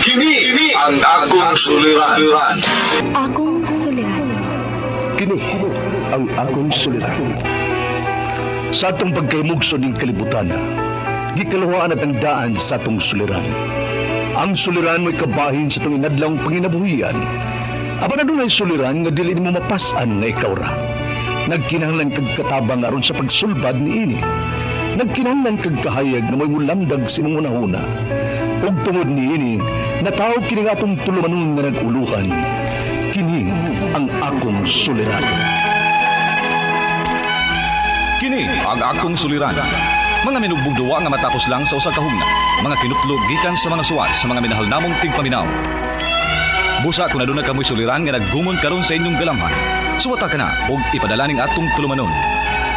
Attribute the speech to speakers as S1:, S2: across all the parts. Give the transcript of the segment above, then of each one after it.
S1: Kini ang akong suliran.
S2: Akong suliran.
S3: Kini ang akong suliran. Sa atong pagkaymugso ning kalibutan, gikaluhaan at ang daan sa atong suliran. Ang suliran mo'y kabahin sa itong inadlawng panginabuhian. Apan adunay suliran nga dili nimo mapas-an nga ikaw ra. Nagkinahanglan kag katabang aron sa pagsulbad niini. Nagkinahanglan kag kahayag nga mo'y mulamdag sa imong hunahuna. Ug tungod niini, nataw kini nga atong tulumanon nga nag-uluhan. Kini ang akong suliran.
S4: Kini ang akong suliran. Mga minugbog duwa nga matapos lang sa usa ka hugna. Mga kinutlog gikan sa mga suwat sa mga minahal namong tigpaminaw. Busa kung aduna kamoy suliran nga naggumon karon sa inyong galamhan. Suwata ka na og ipadala ning atong tulumanon.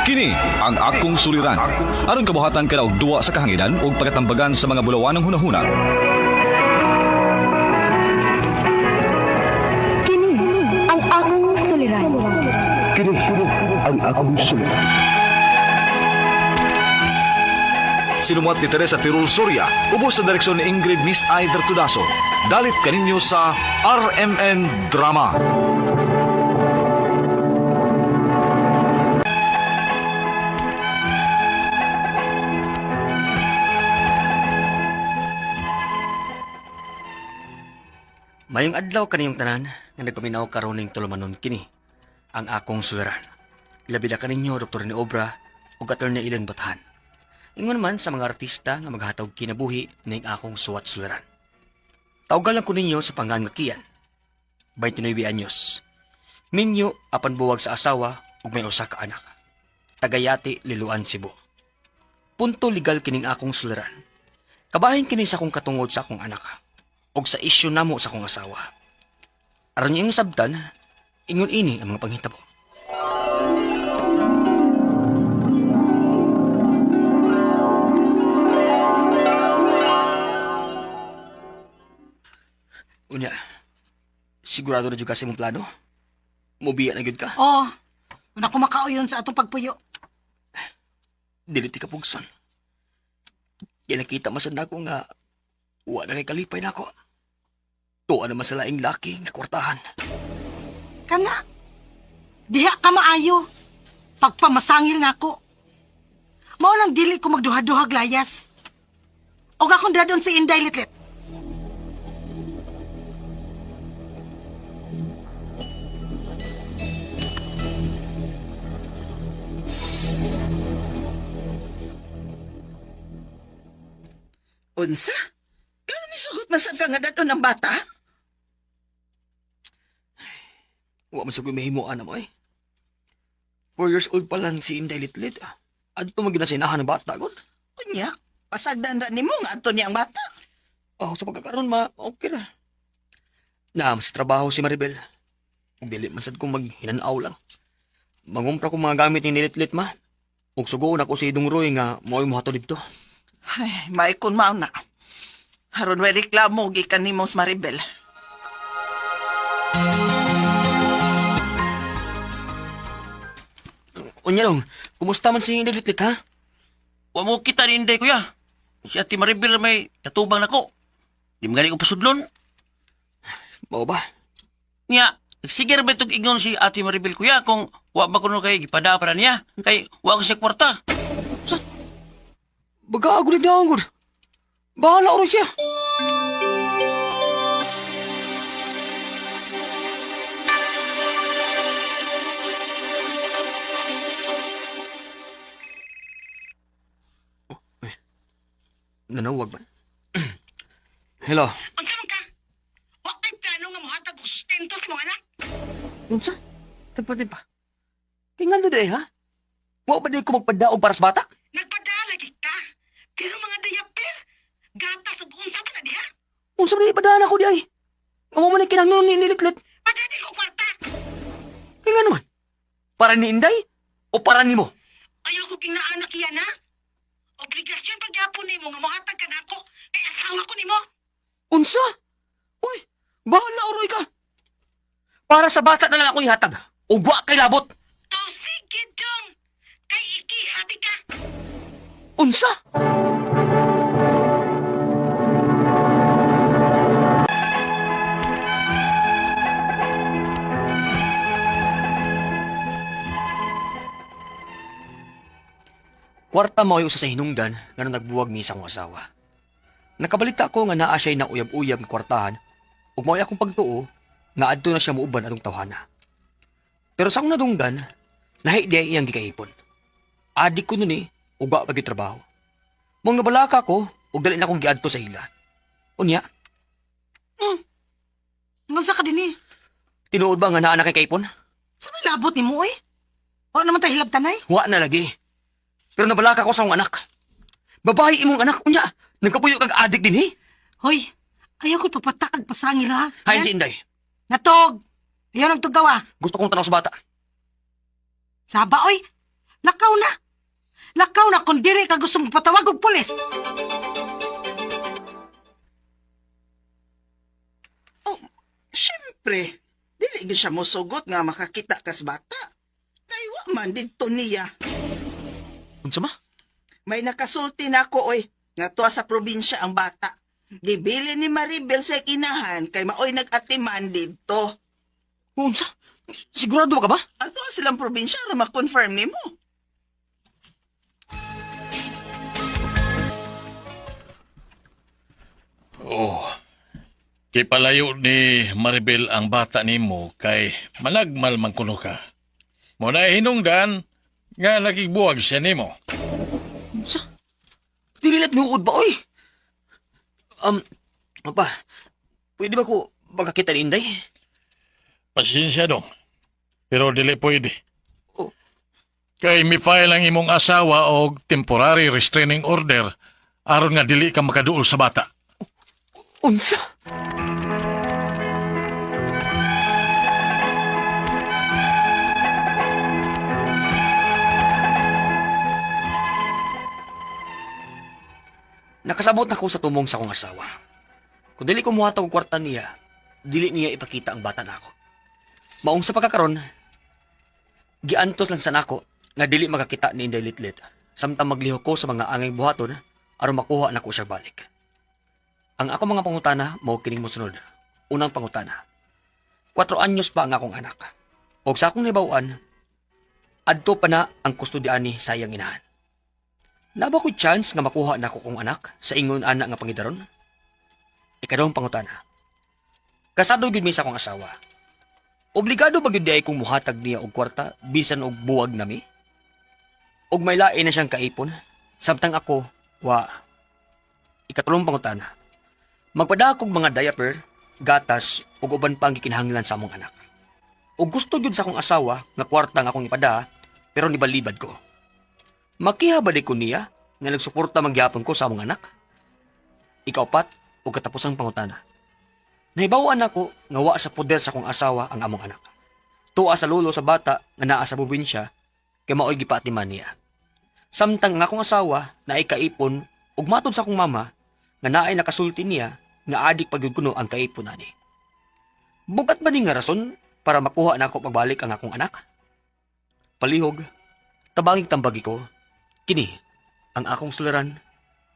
S4: Kini ang akong suliran. Aron kabuhatan ka na og duwa sa kahanginan ug pagatambagan sa mga bulawanong hunahuna.
S2: Kini ang akong suliran.
S3: Kini ang akong suliran.
S4: Sinumuat ni Teresa Tirul Soria, ubos sa direksyon ni Ingrid Miss I. Vertudaso. Dalit kaninyo sa RMN Drama.
S5: Mayong adlaw kaniyong tanan nga nagpaminaw karon ning tulumanon kini ang akong suliran. Ilabi na kaninyo Dr. ni Obra ug Attorney Ilan Bathan. Ingon man sa mga artista nga maghatag kinabuhi ning akong suwat suliran. Tawgal lang ko ninyo sa pangan nga Kian. 29 anyos. Minyo apan buwag sa asawa ug may usa ka anak. Tagayati, Liloan, Cebu. Punto legal kining akong suliran. Kabahin kini sa akong katungod sa akong anak og sa isyu namo sa akong asawa. Aron iyong sabtan, ingon ini ang mga panghitabo. Unya, sigurado na jud ka sa imong plano? Mubiya na gyud ka?
S6: Oo. Una ko makauyon sa atong pagpuyo.
S5: Dili ti ka pugson. Kaya nakita masad nako nga wa na kay kalipay nako. Tuwa naman sa laing laki nga kwartahan.
S6: Kana. Diha ka maayo. Pagpamasangil nako. Mao lang dili ko magduha-duhag layas. Og akong dadon si Inday Litlit.
S7: Unsa? Kano ni sugot man sad ka nga dadon ang bata?
S5: Wa man sa ko'y mahimuan na mo eh. 4 years old pa lang si Inday Litlit. Adto man ginasinahan ng bata, god.
S7: Unya, pasagdan ra nimo nga adto niya ang bata.
S5: Oh, sa pagkakaroon, ma, okay ra. Naam sa trabaho si Maribel. Ug dili man sad kong maghinanaw lang. Mangumpra ko mga gamit ni Litlit, ma. Ug sugoon ako si Idong Roy nga mo'y mohatod didto.
S7: Ay, maikon mao na. Haron way reklamo gikan nimo sa Maribel.
S5: Unya dong, kumusta man si Inday Litlit, ha?
S8: Wa mo kita ni Inday, kuya. Si Ate Maribel may katubang nako. Di mo gani ko pasudlon.
S5: Mao ba?
S8: Nya, sige ra ba itong ingon si Ate Maribel, kuya, kung wa ba kuno kay gipada para niya? Kay wa ko siya kwarta.
S5: Baga ako na god. Bahala ro siya. Oh, eh. Nanawag ba? Hello.
S6: Unsa man ka? Wa kay plano nga mohatag og sustento sa mga anak?
S5: Unsa? Tapatin pa. Tingnan do ha? Wa ba di ko magpadaog para sa bata?
S6: Nagpadala ka. Pero mga diaper, gatas ug unsa pa na diha?
S5: Unsa ba di ipadaan ako di ay? Amo man ni kinahanglan ni Litlit.
S6: Padali ko kwarta.
S5: Tingnan naman. Para ni Inday o para nimo?
S6: Ayaw ko king naanak yan ha. Obligasyon pagyapon nimo nga mohatag ka nako kay asawa ko nimo.
S5: Unsa? Uy, bahala uroy ka. Para sa bata na lang ako ihatag. Ugwa kay labot.
S6: Oh, sige dong. Kay ikihati ka.
S5: Unsa? Kwarta mao'y usa sa hinungdan nga nagbuwag mi sa akong asawa. Nakabalita ko nga naa siya'y nauyab-uyab nga kwartahan ug mao'y akong pagtuo nga adto na siya muuban atong tawhana. Pero sa akong nadunggan, lahi di ay iyang gikaipon. Adik ko nun eh, ug wa pa gyud trabaho. Mong nabalaka ko, ug dali na akong giadto sa ila. Unya,
S6: Ngunsa ka dinhi?
S5: Tinuod ba nga naa na kay kaipon?
S6: Sa may labot ni mo eh. O naman tayo hilabtanay?
S5: Wa na lagi. Pero nabalaka ko sa akong anak. Babae imong anak, unya. Nagkapuyo kag adik din eh.
S6: Hoy, ayaw ko pagpatakag pasangil ha.
S5: Hain si Inday.
S6: Natog! Ayaw nang tugaw ah.
S5: Gusto kong tanaw sa bata.
S6: Saba oy! Lakaw na! Lakaw na kung dili ka gusto magpatawag og pulis.
S7: Oh, syempre. Dili gyud siya mosugot nga makakita kas bata. Kay wa man didto niya.
S5: Unsa ma?
S7: May nakasulti na ako oy. Nga tuwa sa probinsya ang bata. Gibili ni Maribel sa inahan kay maoy nag-atiman didto.
S5: Unsa? Sigurado ba ka ba?
S7: Ato silang probinsya ra ma-confirm nimo.
S9: Oh. Kay palayo ni Maribel ang bata nimo kay managmal man kuno ka. Mo na hinungdan nga nakigbuwag siya nimo.
S5: Unsa? Dili na tinuod ba oy? Pa, pwede ba ko makakita ni Inday?
S9: Pasensya dong. Pero dili pwede.
S5: Oh.
S9: Kay mi-file ang imong asawa og temporary restraining order aron nga dili ka makaduol sa bata.
S5: Unsa? Nakasabot na ko sa tumong sa akong asawa. Kung dili ko muhatag og kwarta niya, dili niya ipakita ang bata nako. Maong sa pagkakaron, giantos lang sa nako nga dili makakita ni Inday Litlit samtang maglihok ko sa mga angay buhaton aron makuha nako siya balik. Ang ako mga pangutana mao kining mosunod. Unang pangutana. 4 anyos pa ang akong anak. Og sa akong nahibaw-an, adto pa na ang kustodiani sa iyang inahan. Naa ba ko'y chance nga makuha nako kong anak sa ingon ana nga pangidaron? Ikaduhang pangutana. Kasado gyud mi sa akong asawa. Obligado ba gyud diay kong muhatag niya og kwarta bisan og buwag nami? Og may lain na siyang kaipon, samtang ako wa. Ikatulong pangutana. Magpadakog mga diaper, gatas ug uban pa ang gikinahanglan sa among anak. Og gusto gyud sa akong asawa nga kwarta nga akong ipada, pero nibalibad ko. Makiha ba di ko niya nga nagsuporta man gyapon ko sa among anak? Ikaupat ug katapusang pangutana. Nahibaw-an ako nga wa sa poder sa akong asawa ang among anak. Tuwa sa lolo sa bata nga naa sa probinsya kay maoy gipaatiman niya. Samtang ang akong asawa naay kaipon ug matod sa akong mama nga naay nakasulti niya nga adik pa gyud kuno ang kaipon ani. Bugat ba ni nga rason para makuha na ako pagbalik ang akong anak? Palihog, tabangig tambagi ko, kini ang akong suliran,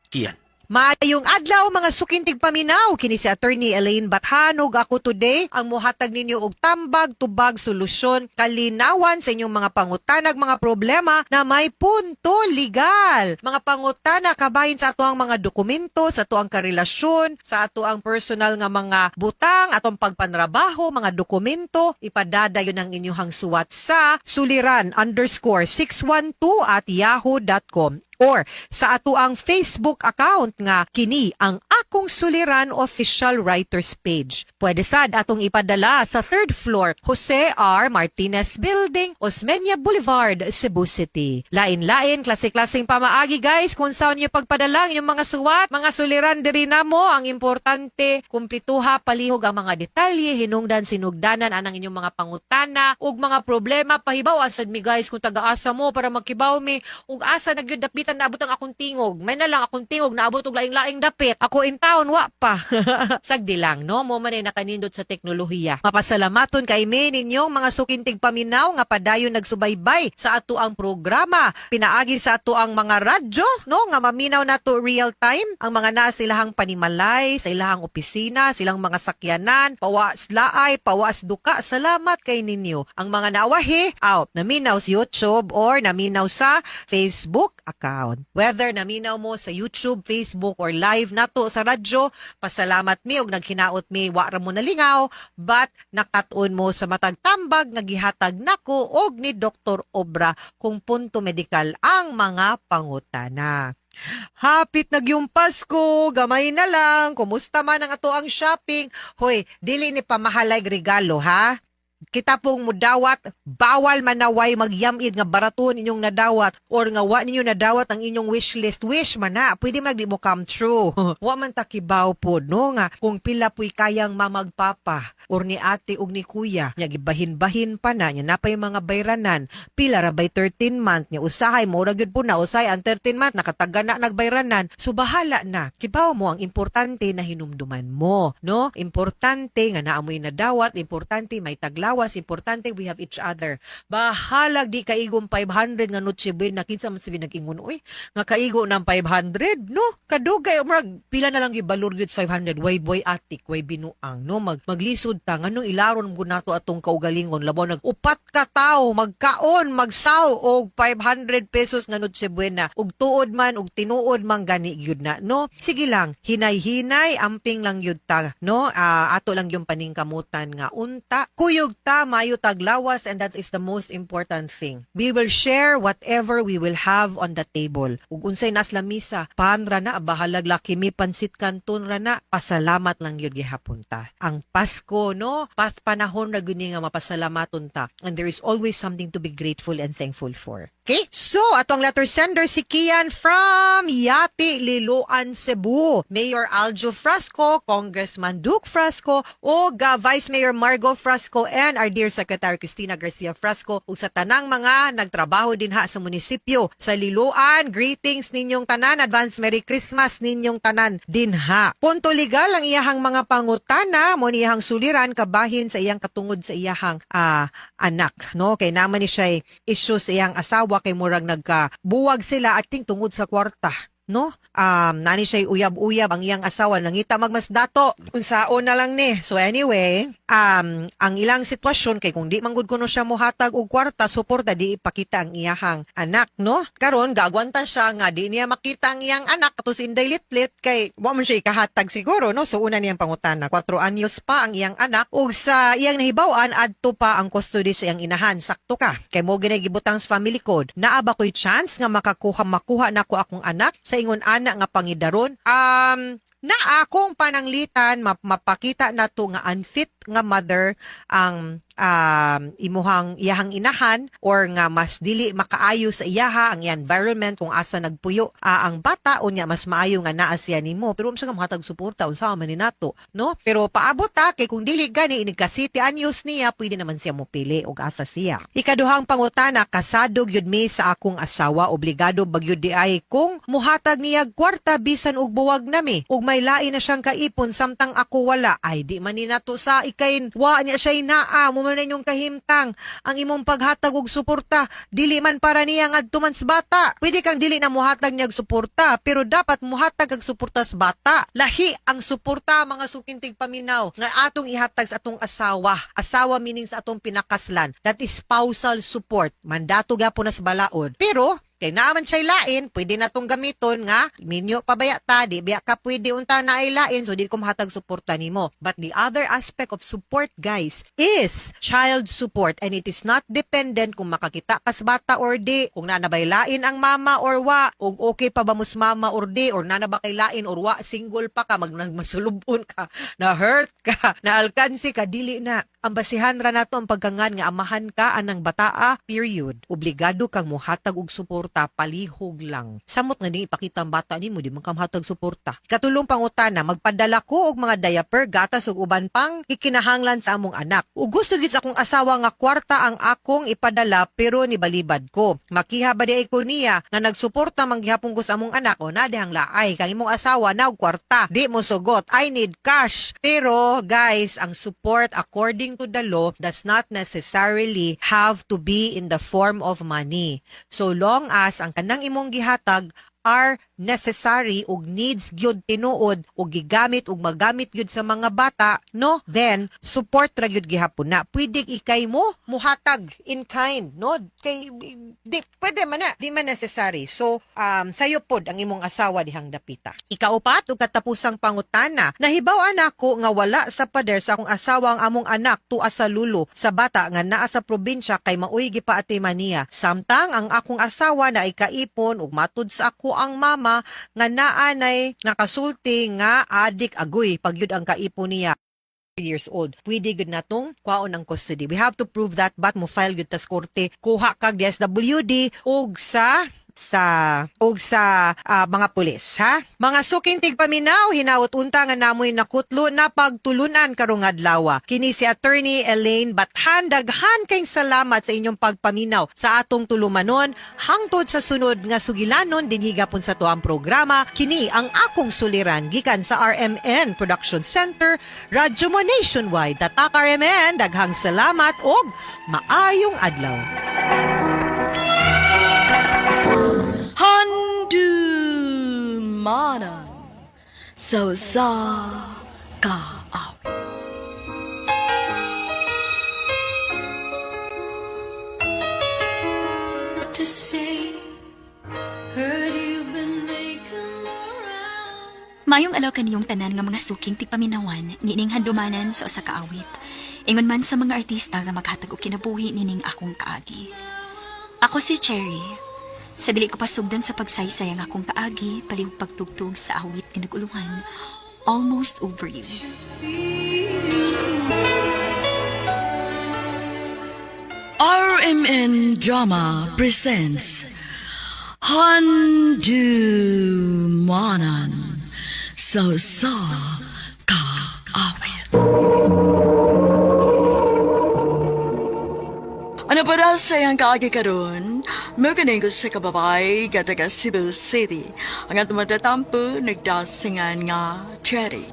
S5: Kian.
S10: Maayong adlaw mga suking tigpaminaw, kini si Attorney Elaine Bathanog ako today ang muhatag ninyo og tambag, tubag, solusyon, kalinawan sa inyong mga pangutanag, mga problema na may punto legal. Mga pangutana kabahin sa atoang mga dokumento, sa atoang karelasyon, sa atoang personal nga mga butang, atong pagpanrabaho, mga dokumento, ipadadayon ang inyong suwat sa suliran_612@yahoo.com or sa atoang Facebook account nga kini ang Akong Suliran Official Writers Page. Pwede sad atong ipadala sa third floor, Jose R. Martinez Building, Osmeña Boulevard, Cebu City. Lain-lain, klase-klaseng pamaagi guys kung saan niyo pagpadala ang inyong mga suwat, mga suliran diri namo. Ang importante, kumplituha palihog ang mga detalye, hinungdan sinugdanan anang inyong mga pangutana ug mga problema. Pahibaw sad mi guys kung taga-asa mo para magkibaw mi ug asa na gyud dapitan naabot ang akong tingog. May na lang akong tingog naabot og laing-laing dapit. Ako In town wa pa. Sagdi lang, no? Mo man ay nakanindot sa teknolohiya. Mapasalamaton kay mi ninyong mga suking tigpaminaw nga padayon nagsubaybay sa ato ang programa. Pinaagi sa ato ang mga radyo, no? Nga maminaw nato real time ang mga naa sa ilahang panimalay, sa ilahang opisina, silang mga sakyanan, pawas laay, pawas duka. Salamat kay ninyo. Ang mga naawahi, out, naminaw sa YouTube or naminaw sa Facebook account. Whether naminaw mo sa YouTube, Facebook or live nato sa radyo, pasalamat mi og naghinaot mi wa ra mo nalingaw, but nakat-on mo sa matag tambag nga gihatag nako og ni Dr. Obra kung punto medikal ang mga pangutana. Hapit na gyung Pasko, gamay na lang. Kumusta man ang ato ang shopping? Hoy, dili ni pamahalay regalo ha. Kita pong mudawat, bawal manaway magyamid nga baratuhon inyong nadawat or nga wa ninyo nadawat ang inyong wish list. Wish man na, pwede man di mo come true. Wa man ta kibaw pod, no, nga kung pila puy kayang mamagpapa or ni ate ug ni kuya nya gibahin-bahin pa na nya napay mga bayranan, pila ra bay 13 month nya, usahay mo ra gyud po na usahay ang 13 month nakataga na nagbayranan. So bahala na, kibaw mo ang importante na hinumduman mo, no? Importante nga naamoy nadawat, importante may taglawas, importante we have each other. Bahalag di kaigong 500 nga Noche Buena. Kinsa man sabi nag-ingon uy nga kaigo ng 500, no? Kadugay murag pila na lang gyud balor gyud sa 500. Way boy atik, way binuang, no? Maglisod ta nganong ilaron mo nato atong kaugalingon, labaw nag upat ka tawo magkaon, magsaw og 500 pesos nga Noche Buena, ug tuod man ug tinuod man gani gyud na, no? Sige lang, hinay-hinay, amping lang gyud ta, no? Ato lang yung paningkamutan nga unta kuyog ta, mayo taglawas, and that is the most important thing. We will share whatever we will have on the table. Ug unsay nas lamisa, pan ra na, bahalag laki mi pansit canton ra na, pasalamat lang gyud gihapon ta. Ang Pasko, no? Pas panahon ra gyud ni nga mapasalamaton ta, and there is always something to be grateful and thankful for. Okay? So, atong letter sender si Kian from Yati, Liloan, Cebu. Mayor Aljo Frasco, Congressman Duke Frasco, o Vice Mayor Margo Frasco, and our dear Secretary Cristina Garcia Frasco, ug sa tanang mga nagtrabaho dinha sa munisipyo sa Liloan, greetings ninyong tanan, advance Merry Christmas ninyong tanan dinha. Punto legal ang iyahang mga pangutana, mo niyahang suliran kabahin sa iyang katungod sa iyahang anak, no? Kay naman ni siya issue sa iyang asawa kay murag nagka buwag sila at ting tungod sa kwarta, no? Nani siya uyab-uyab ang iyang asawa, nangita magmas dato unsaon na lang ni. So anyway, ang ilang sitwasyon kay kung di manggod kuno siya mohatag og kwarta, suporta, di ipakita ang iyahang anak, no? Karon gaagwanta siya nga di niya makita ang iyang anak kato si Inday Litlit kay wa man siya ikahatag siguro, no? So una niyang pangutana, 4 anyos pa ang iyang anak ug sa iyang nahibaw-an adto pa ang custody sa iyang inahan. Sakto ka kay mo ginay gibutang sa family code. Naa ba ko'y chance nga makakuha makuha nako akong anak sa ingon ana nga pangidaron? Na akong pananglitan mapakita nato nga unfit nga mother ang imuhang iyahang inahan or nga mas dili makaayo sa iyaha ang iyang environment kung asa nagpuyo ang bata, unya mas maayo nga naa siya nimo, pero unsa nga mohatag suporta, unsa man ni nato, no? Pero paabot ta kay kung dili gani inig ka 7 anyos niya, pwede naman siya mopili og asa siya. Ikaduhang pangutana, kasado gyud mi sa akong asawa, obligado ba gyud di ay kung muhatag niya kwarta bisan og buwag nami ug may lain na siyang kaipon samtang ako wala? Ay, di man ni nato sa ikain wa niya siya naa mo man inyong kahimtang. Ang imong paghatag og suporta dili man para niya ngadto man sa bata. Pwede kang dili na muhatag niya og suporta, pero dapat muhatag kag suporta sa bata. Lahi ang suporta, mga suking tigpaminaw, nga atong ihatag sa atong asawa, asawa meaning sa atong pinakaslan. That is spousal support, mandato gyapon na sa balaod. Pero kay naaman siya lain, pwede na tong gamiton nga, minyo pabaya ta, di biya ka pwede unta na ay lain, so di ko mahatag suporta nimo. But the other aspect of support, guys, is child support. And it is not dependent kung makakita kas bata or di, kung naa na lain ang mama or wa, ug okay pa ba mus mama or di, or naa na ba kay lain or wa, single pa ka, mag masulubon ka, na hurt ka, na alkansi ka, dili na. Ang basihan ra nato ang pagkangan nga amahan ka anang bataa, period. Obligado kang muhatag og suporta, palihog lang. Samot nga ding ipakita ang bata nimo di man ka mohatag suporta. Katulong pangutana, magpadala ko og mga diaper, gatas ug uban pang gikinahanglan sa among anak. Ug gusto gyud sa akong asawa nga kwarta ang akong ipadala pero nibalibad ko. Makiha ba di ay ko niya nga nagsuporta man gihapon ko sa among anak o na dihang laay kang imong asawa na og kwarta. Di mo sugot. I need cash. Pero guys, ang support according to the law does not necessarily have to be in the form of money. So long as ang kanang imong gihatag are necessary ug needs gyud tinuod ug gigamit ug magamit gyud sa mga bata, no, then support ra gyud gihapon na. Pwede ikay mo muhatag in kind, no, kay di pwede man na, di man necessary. So sayo pod ang imong asawa dihang dapita. Ikaupat ug katapusang pangutana, nahibaw-an ako nga wala sa pader sa akong asawa ang among anak tuwa sa lulo sa bata nga naa sa probinsya kay maoy gipaatiman niya, samtang ang akong asawa na ikaipon ug matud sa ako ang mama nga naa nay nakasulti nga adik agoy pagyud ang kaipon niya years old. Pwede gud natong kwaon ang custody. We have to prove that, but mo file gud tas korte. Kuha kag DSWD ug sa mga pulis, ha. Mga suking tigpaminaw, hinawot unta nga namoy nakutlo na pagtulunan karong adlaw. Kini si Attorney Elaine Bathan, daghan kayong salamat sa inyong pagpaminaw sa atong tulumanon hangtod sa sunod nga sugilanon dinhi gapon sa tuang programa. Kini ang akong suliran gikan sa RMN Production Center, Radyo Mo Nationwide. Tatak RMN, daghang salamat og maayong adlaw.
S2: Handumanan sa usa ka awit.
S11: To say, heard you've been making the rounds.
S12: Mayong alaw kaniyong tanan nga mga suking tigpaminawan nining handumanan sa usa ka awit. Ingon man sa mga artista nga maghatag og kinabuhi nining akong kaagi. Ako si Cherry. Sa dili ko pasugdan sa pagsaysay ang akong kaagi, palihog pagtugtog sa awit nga naguluhan, Almost Over You.
S11: RMN Drama presents Handumanan sa usa ka awit. Ano pa na sa iyang kaagi karon? Mukaning ko sa kababay nga taga Cebu City. Ang atong matatampo nagdasingan nga Cherry.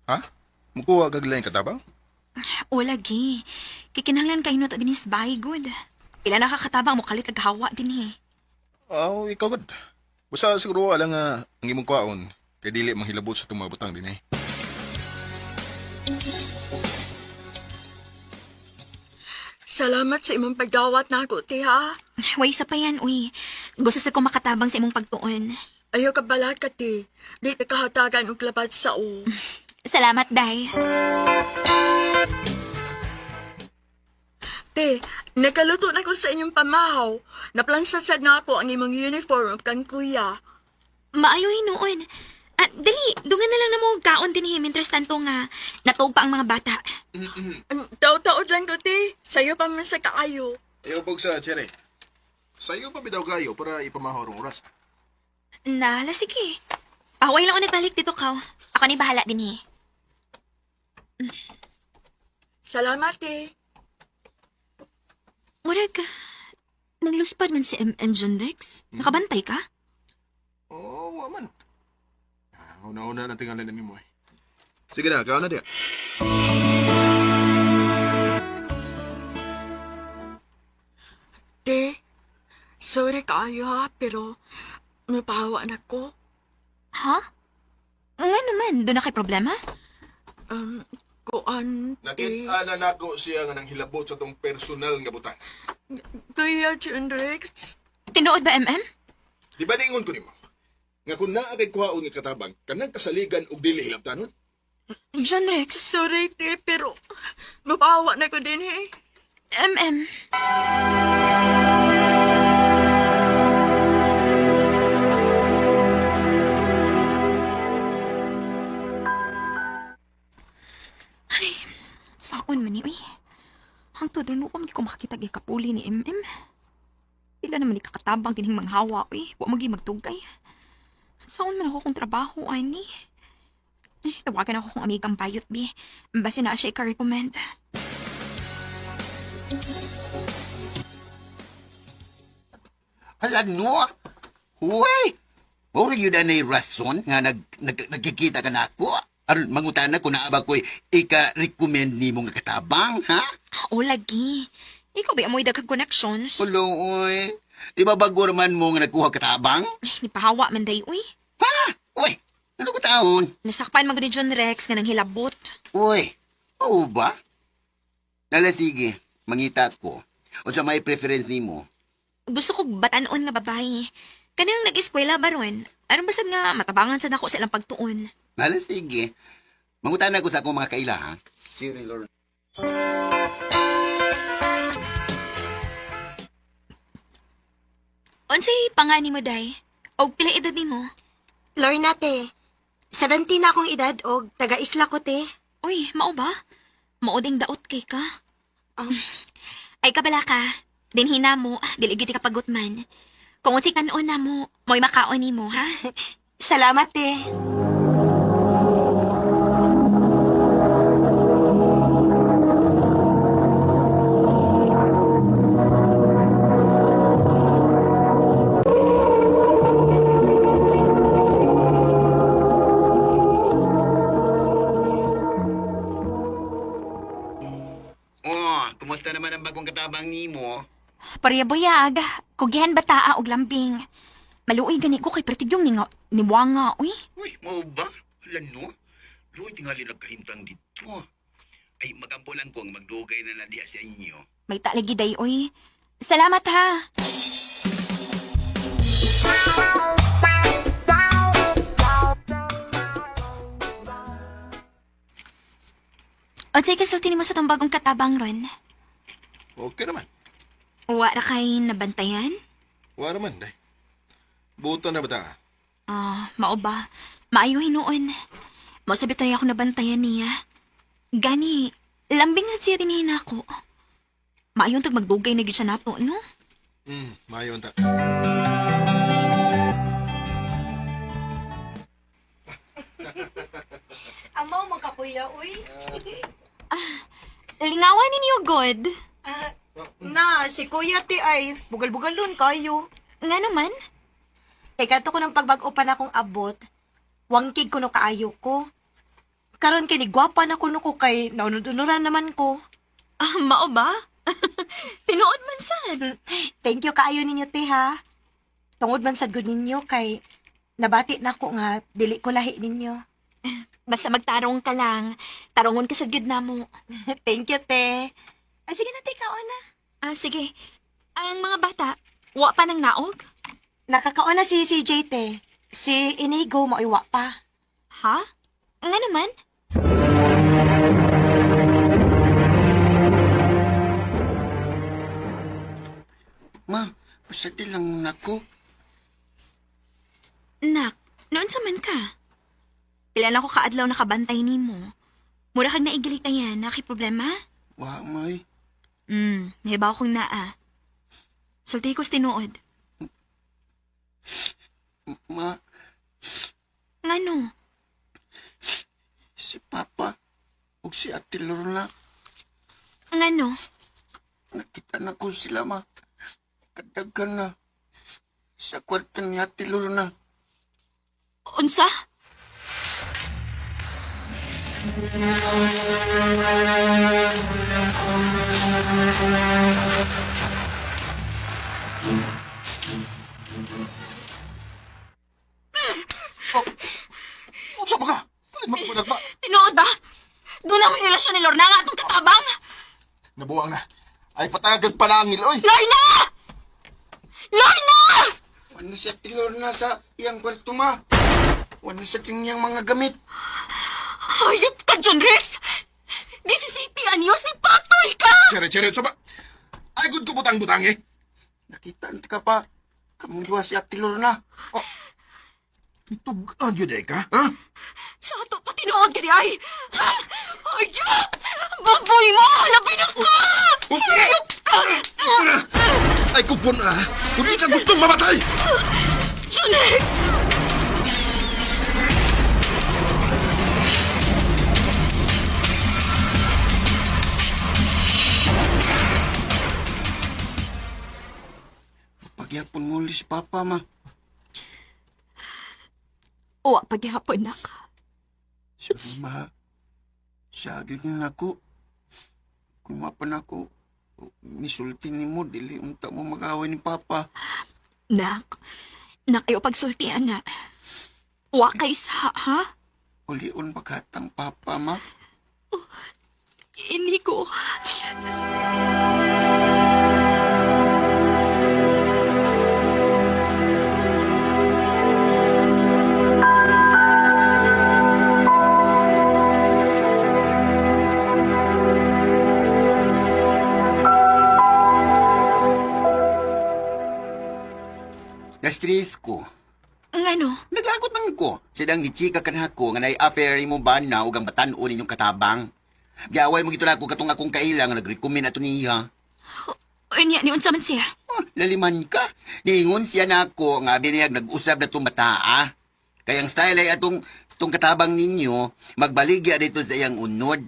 S1: Ha? Mukuha kag lain katabang?
S12: O lagi, kikinahanglan kayo no to dinis bahay good. Pila nakakatabang mo kalit aghawa din eh.
S1: Aw, ikaw gud. Basta siguro alang nga ang imong kwaon kay dili manghilabot sa itong mga butang din eh.
S11: Salamat sa imong pagdawat na ako, tiha.
S12: Way isa pa yan, uy. Gusto sa ko makatabang sa imong pagtuon.
S11: Ayaw ka bala ka, ti. Di ta kahatagan og labat sa o.
S12: Salamat, Day.
S11: Te, nakaluto na ko sa inyong pamahaw. Naplansad sad na ako ang imong uniform ug kang kuya.
S12: Maayo hinuon. Ah, dali, dungan na lang na mo kaon din eh, mientras tanto nga natuog pa ang mga bata.
S11: Taw-taod lang ko, te. Sayo pa man sa kaayo.
S1: Ayaw pag sa Cherry. Sayo pa bidaw kayo para ipamahorong oras.
S12: Nala, sige. Paway lang ulit balik dito ka. Ako ni bahala din eh.
S11: Salamat, te.
S12: Murag, nagluspad man si MM John Rex. Nakabantay ka?
S1: Oo, oh, man. Ah, una-una na tingalan na mo eh. Sige na, kaon na diya.
S11: Te, sorry kaayo ha, pero napahawa na ko.
S12: Ha? Nga naman, doon na kay problema?
S11: Kuan, te.
S1: Nakita na nako siya nga nang hilabot sa tong personal nga butang.
S11: Kuya John Rex.
S12: Tinuod ba, MM?
S1: Di ba niingon ko nimo? Nga kung naa kay kuhaon nga katabang, kanang kasaligan og dili hilabtanon?
S11: John Rex.
S13: Sorry, te, pero mabawa na ko din, eh.
S12: MM. Ay, saon man ni, uy. Hangtod rin ko ko makakita gyud kapuli ni MM. Pila naman ni kakatabang dinhing manghawa, uy. Wa magi magtugay. Saon man ako kung trabaho, ani. Eh, tawagan ako kung amigang bayot, bi. Basta na siya ika-recommend.
S14: Hala, no. Huway! Mao yun na rason nga nagkikita ka na ako. Aron mangutana kung naa ba ko'y ika-recommend nimo nga katabang, ha?
S12: O, lagi. Ikaw ba amoy daghang connections?
S14: Ulo, oy. Di ba bago man mo nga nagkuha katabang?
S12: Ay, nipahawa man day, uy.
S14: Ha? Uy, ano ko taon?
S12: Nasakpan man gud ni John Rex nga nang hilabot.
S14: Uy, oo ba? Nala, sige, mangita ko. O sa may preference nimo.
S12: Gusto ko batanon nga babae. Kanang nag-eskwela ba ron? Aron basad nga matabangan sad ako sa ilang pagtuon.
S14: Nala, sige. Mangutana ko sa akong mga kaila, ha? Cyril or...
S12: Unsay pangani mo day? Og pila edad nimo?
S15: Lorna, te. 17 na akong edad og taga-isla ko, te.
S12: Uy, mao ba? Mao ding daot kay ka. Ay kabala ka. Dinhi na mo, dili gyud ka pagutman. Kung unsay kan-on na mo, mo'y makaon nimo, ha?
S15: Salamat, te.
S14: Oh, kumusta naman ang bagong katabang nimo?
S12: Pareha buyag, kugihan bataa og lambing. Maluoy gani ko kay pertigyong ni nga niwanga, uy.
S3: Uy, mao ba? Hala, no. Luoy, tingali nagkahimtang dito. Ay, magampo lang ko ang magdugay na na diha sa inyo.
S12: May talagi day, uy. Salamat ha. Unsay kasulti nimo sa tong bagong katabang ron?
S1: Okay naman.
S12: Wa ra kay nabantayan?
S1: Wa naman, day. Buta na ba ta?
S12: Ah, mao ba? Maayo hinuon. Mao sabi tayo ako nabantayan niya. Gani, lambing sa siya dinhin ako. Maayon tag magdugay na gyud siya nato, no?
S1: Maayo ta.
S15: Amaw man ka, kuya, uy.
S12: Lingawan ninyo good.
S15: Na, si kuya, te, ay, bugal-bugalon kayo.
S12: Nga naman.
S15: Kay kadto ko ng pagbag-o pa na akong abot, wangkig ko no kaayo ko. Karon kay nigwapa na kuno ko kay naunod-unuran naman ko.
S12: Ah, mao ba? Tinuod man sad.
S15: Thank you kaayo ninyo, te, ha. Tungod man sad gud ninyo kay nabati na ko nga dili ko lahi ninyo.
S12: Basta magtarong ka lang. Tarongon ka sad gyud namo.
S15: Thank you, te. Ah, sige na, te, kaon na.
S12: Ah, sige. Ang mga bata, wa pa nang naog?
S15: Nakakaon na si CJ, te. Si Inigo maiwa pa.
S12: Ha? Nga naman?
S14: Ma, pasadi lang nako.
S12: Nak, noon sa man ka? Pila na ko kaadlaw nakabantay nimo. Mura kag naigilitayan, na kay problema?
S14: Wa, may.
S12: Nahibaw kong naa. Sulti ko sa tinuod.
S14: Ma,
S12: Ngano?
S14: si Papa ug si Ate Lorna,
S12: Ngano?
S14: nakita na ko sila, ma. Kadagan na. Sa kwarto ni Ate Lorna.
S12: Unsa?
S1: Unsa ba ka? Kalit makulag ba?
S12: Tinuod ba? Doon na may relasyon ni Lorna nga atong katabang!
S1: Nabuang na. Ay patagag panangil, oy.
S12: Lorna! Lorna!
S14: Wala siya tilor na sa iyang kwarto, ma. Wala sa kanyang mga gamit.
S2: Hayop ka, John Rex! 17 anyos ni Patoy ka!
S1: Chere, chere, soba. Ay, good ko butang-butang eh.
S14: Nakita ka pa. Kamong duha si Ate Lorna.
S1: Oh. Itugaan yun eh ka, ha?
S2: Sa ato pa tinuod ka di ay! Hayop! Baboy mo! Labi na ka!
S1: Gusto na!
S2: Hayop ka!
S1: Gusto na! Ay, kupon ah! Kung di ka gustong mamatay!
S2: John Rex!
S14: Pagyapon mo ulit si Papa, ma.
S12: Uwa paghihapon nak.
S14: Sorry, ma. Saging na ako. Kung mapan ako, misulti ni mo, dili unta mo mag-away ni Papa.
S12: Nak, nak ayo pagsultian na. Wa kay sa ha?
S14: Ulion paghatang Papa, ma.
S12: Inigo.
S14: Na-stress ko.
S12: Ngano?
S14: Naglagot man ko. Sidang ni Chika kanako nga nay-affair mo ba na ug ang batan-o ninyong katabang. Giaway mo gito na ako katong akong kaila nga nag-recommend ato niya.
S12: Unya ni unsa man siya?
S14: Oh, laliman ka. Niingon siya na ako nga biniyag nag-usab na itong bataa. Kaya ang style ay atong itong katabang ninyo, magbaligya dito sa iyang unod.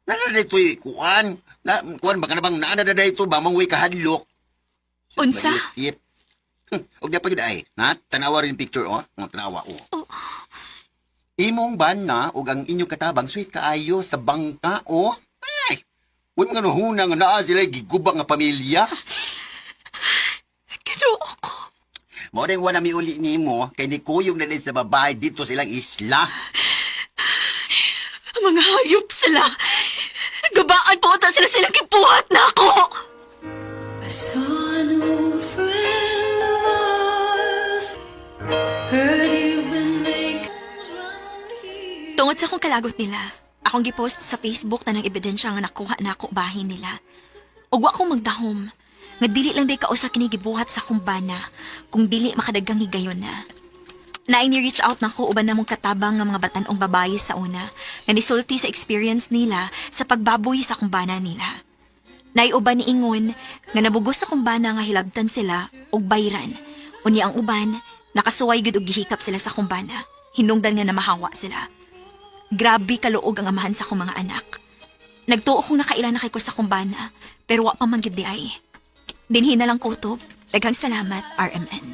S14: Nana dito kuan. Na, kuan baka na bang naana na dito ba mangway kahadlok.
S12: Unsa?
S14: Yep. Og di pa gyud ay. Na, tanawa rin picture oh. Oh, tanawa oh.
S12: Oh.
S14: Imong ban na ug ang inyong katabang sweet kaayo sa bangka oh. Ay. Uy, mga nuhuna nga naa sila giguba nga pamilya.
S2: Ginoo ko.
S14: Mao rin wala mi uli nimo kay ni kuyog na din sa babae dito silang isla.
S2: Mga hayop sila. Gabaan po ta sila silang kipuhat na ako.
S13: I saw an old friend of ours. Heard you've been making round here.
S12: Tungod sa akong kalagot nila, akong gipost sa Facebook tanang ebidensya nga nakuha na ako bahin nila. Ug wa ko magdahom. Nga dili lang day kausa kini gibuhat sa akong bana kung dili makadagang higayon na. Naay ni-reach out na ko uban namong katabang nga mga batan-ong babaye sa una nga nisulti sa experience nila sa pagbaboy sa akong bana nila. Naiuban ni Ingon nga nabugos sa kumbana nga hilabtan sila og bayran. Unya ang uban, nakasuway gud og gihikap sila sa kumbana. Hinungdan nga namahawa sila. Grabe kaluog ang amahan sa akong mga anak. Nagtuo kong nakaila na kay ko sa kumbana, pero wa pa man gyud di ay. Dinhi na lang kutob. Daghang salamat, RMN.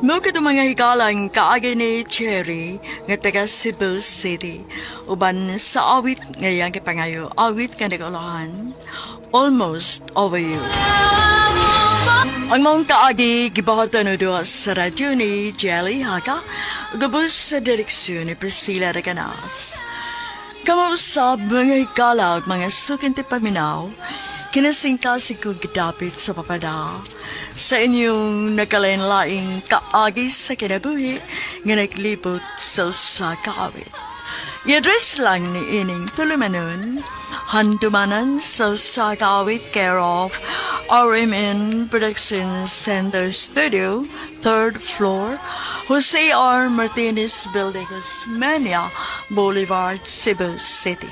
S11: Mo kadto mga hikalang kaagi ni Cherry nga taga Cebu City. Uban sa awit nga iyang gipangayo, awit nga nagulahan, Almost Over You. Ang maong kaagi gibuhatan o duha sa radyo ni Jelly Haka, gubos sa direksyon ni Priscilla Recanas. Kamausap mga hikala ug mga sukinti paminaw, kinasingkasig ko gidapit sa papada. Sa inyong nakalain-laing kaagi sa kinabuhi nga naglibot sa usa ka awit. I-address lang ni ining tulumanon, handumanan sa usa ka awit care of RMN Production Center Studio, third floor, Jose R. Martinez Building, Osmeña Boulevard, Cebu City.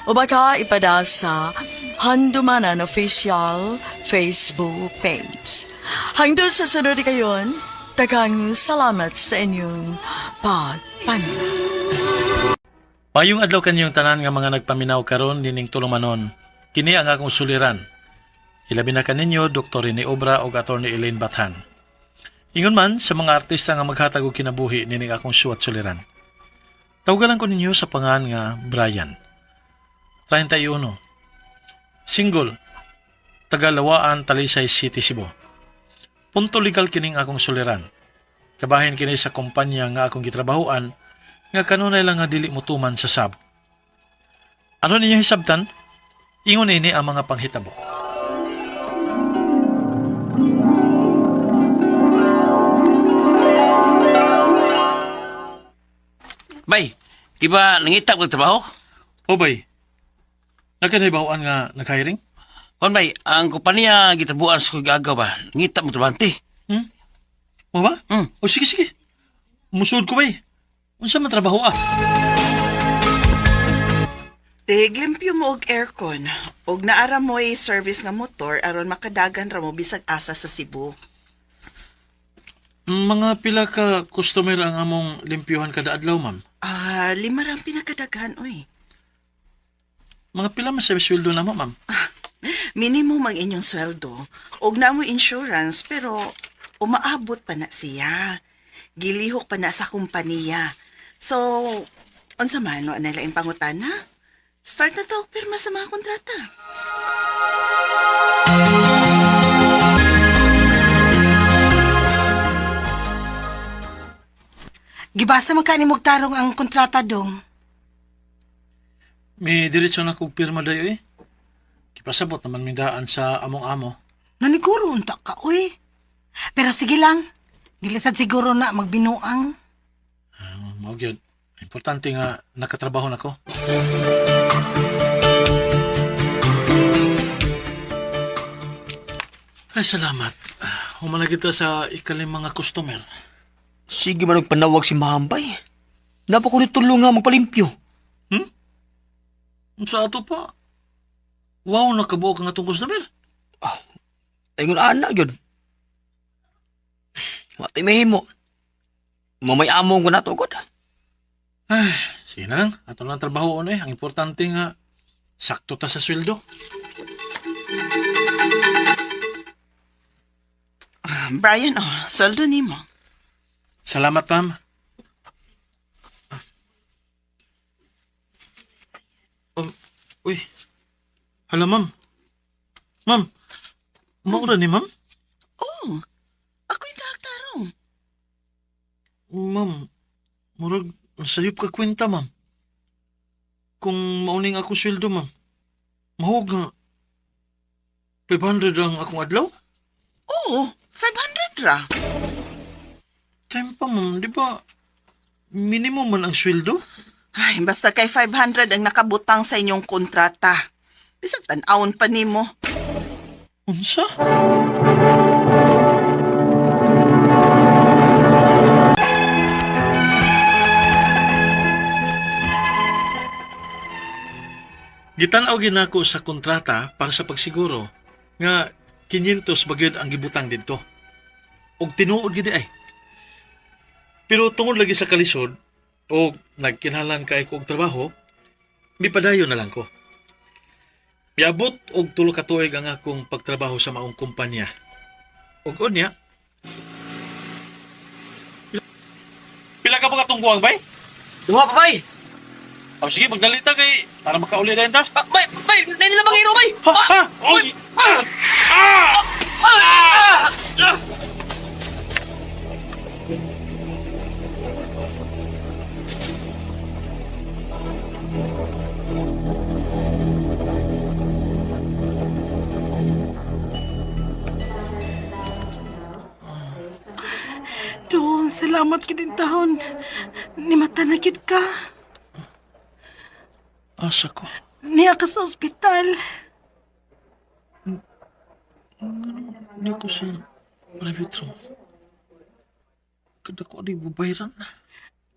S11: O baka ipada sa Handumanan Official Facebook page. Hanggang sa sunod kayon, tagang salamat sa inyong pagpaminaw.
S9: Mayong adlaw kanyong tanan nga mga nagpaminaw karon nining tulumanon. Kini ang akong suliran. Ilabi na kaninyo Dr. Rene Obra ug Attorney Elaine Bathan. Ingon man sa mga artista nga maghatag og kinabuhi nining akong suwat suliran. Tawgalan ko ninyo sa pangan nga Brian. 31. Single. Tagalawaan, Talisay City, Cebu. Punto legal kining akong suliran. Kabahin kini sa kumpanya nga akong gitrabahoan nga kanunay lang nga dili motuman sa sab. Aron ninyo hisabtan, ingon ini ang mga panghitabo.
S8: Bay, di ba nangita ko trabaho?
S9: O bay, nakanahibawan nga nag-hiring?
S8: Kon bay, ang kompanya gitabuan sa kong agaw ba, nangita mo trabahante.
S9: Hmm? Mo ba?
S8: Hmm.
S9: O sige, sige. Musuod ko bay. Unsa man trabaho ah?
S7: Tiglimpyo mo og aircon og naara mo'y service nga motor aron makadagan ra mo bisag asa sa Cebu.
S9: Mga pila ka customer ang among limpyuhan kada adlaw, ma'am.
S7: Ah, lima ra ang pinakadaghan oy.
S9: Mga pila man sa sweldo na mo, ma'am.
S7: Minimum ang inyong sweldo og naa mo insurance pero umaabot pa na siya. Gilihok pa na sa kompanya. So, unsa man wa na laing pangutana? Start na ta og pirma sa mga kontrata.
S6: Gibasa man ka ni Mugtarong ang kontrata dong.
S9: May diretso na kong pirma dayo eh. Kipasabot naman mindaan sa among amo.
S6: Naniguro unta ka, uy. Pero sige lang. Dili sad siguro na magbinuang.
S9: Mao gyud. Importante nga nakatrabaho na ko. Ay, salamat. Human na kita sa ikalimang mga customer.
S5: Sige man og panawag si Mahambay. Napa ko ni tulong nga magpalimpyo.
S9: Hmm? Sa ato pa? Wow, nakabuo ka nga itong customer.
S5: Ah, ingon ana gyud. Wa tay mahimo. Mamay amo ko nato gud.
S9: Ay, sige na lang. Ato lang trabaho eh. Ang importante nga, sakto ta sa sweldo.
S7: Ah, Brian, oh, sweldo nimo.
S9: Salamat, ma'am. Uy. Hala, ma'am. Ma'am, maura ni ma'am?
S7: Oh, ako'y dagtarong.
S9: Ma'am, murag nasayop ka kwenta, ma'am. Kung mauning ako sweldo, ma'am, mahog nga 500 ang akong adlaw?
S7: Oo, 500 ra.
S9: Time pa, ma'am, di ba minimum man ang sweldo?
S7: Ay, basta kay 500 ang nakabutang sa inyong kontrata. Bisag tan-awon pa nimo.
S9: Unsa? Gitan-aw ginako sa kontrata para sa pagsiguro nga 500 ba gyud ang gibutang didto. Og tinuod gid ay. Pero tungod lagi sa kalisod og nagkinahanglan kay ko og trabaho, mipadayon na lang ko. Miabot og 3 ka tuig ang akong pagtrabaho sa maong kumpanya. Og unya, pila ka pa katong kuwang, bay?
S5: Duha pa bay.
S9: O sige, magdalita kay para makauli na ta.
S5: Ah, bay, bay, nai nila mangiro bay.
S9: Ha, ha, oy! Ah! Ah! Ah! Ah!
S6: Dong, salamat kid tahon. Nimata na kid ka.
S9: Asa ko?
S6: Niya ka sa ospital.
S9: Hindi ko sa private room. Kada ko di bubayran.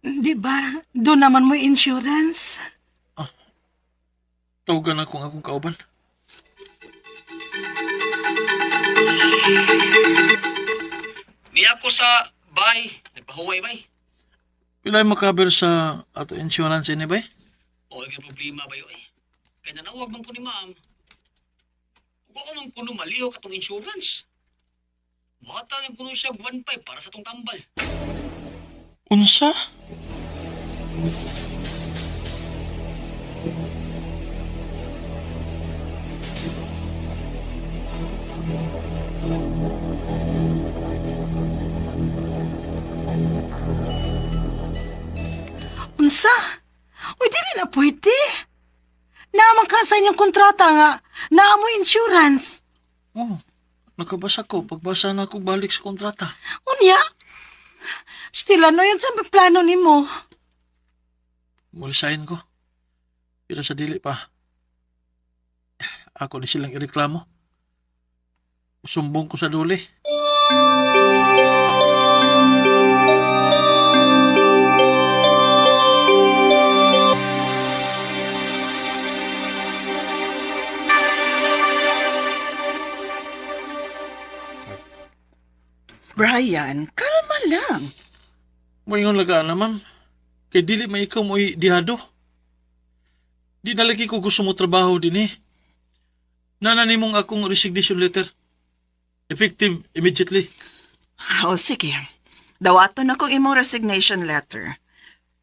S6: Di ba? Doon naman mo insurance.
S9: Ah, tawagan akong akong kauban.
S5: Niya ko sa bay, nagpahuway bay.
S9: Pilay makaber sa ato insurance ini bay?
S5: O ang problema ba yun eh. Kaya nanawag man ko ni ma'am. Huwag ko man kuno malihok atong insurance. Bata lang kuno siya 1.5 para sa tong tambal.
S9: Unsa?
S6: Unsa? Uy, dili na pwede. Naa man ka sa inyong kontrata nga, naa mo insurance.
S9: Oh, nakabasa ko. Pagbasa na ako balik sa kontrata.
S6: Unya? Still, ano yun sa plano nimo?
S9: Mo-resign ko. Pero sa dili pa. Ako ni silang ireklamo. Sumbong ko sa DOLE.
S7: Brian, kalma lang.
S9: Moingon laga na, ma'am. Kay dili man ikaw mo'y dihado. Di na lagi ko gusto mo trabaho din eh. Naa na nimong akong resignation letter. Effective immediately.
S7: O sige, dawaton akong imong resignation letter.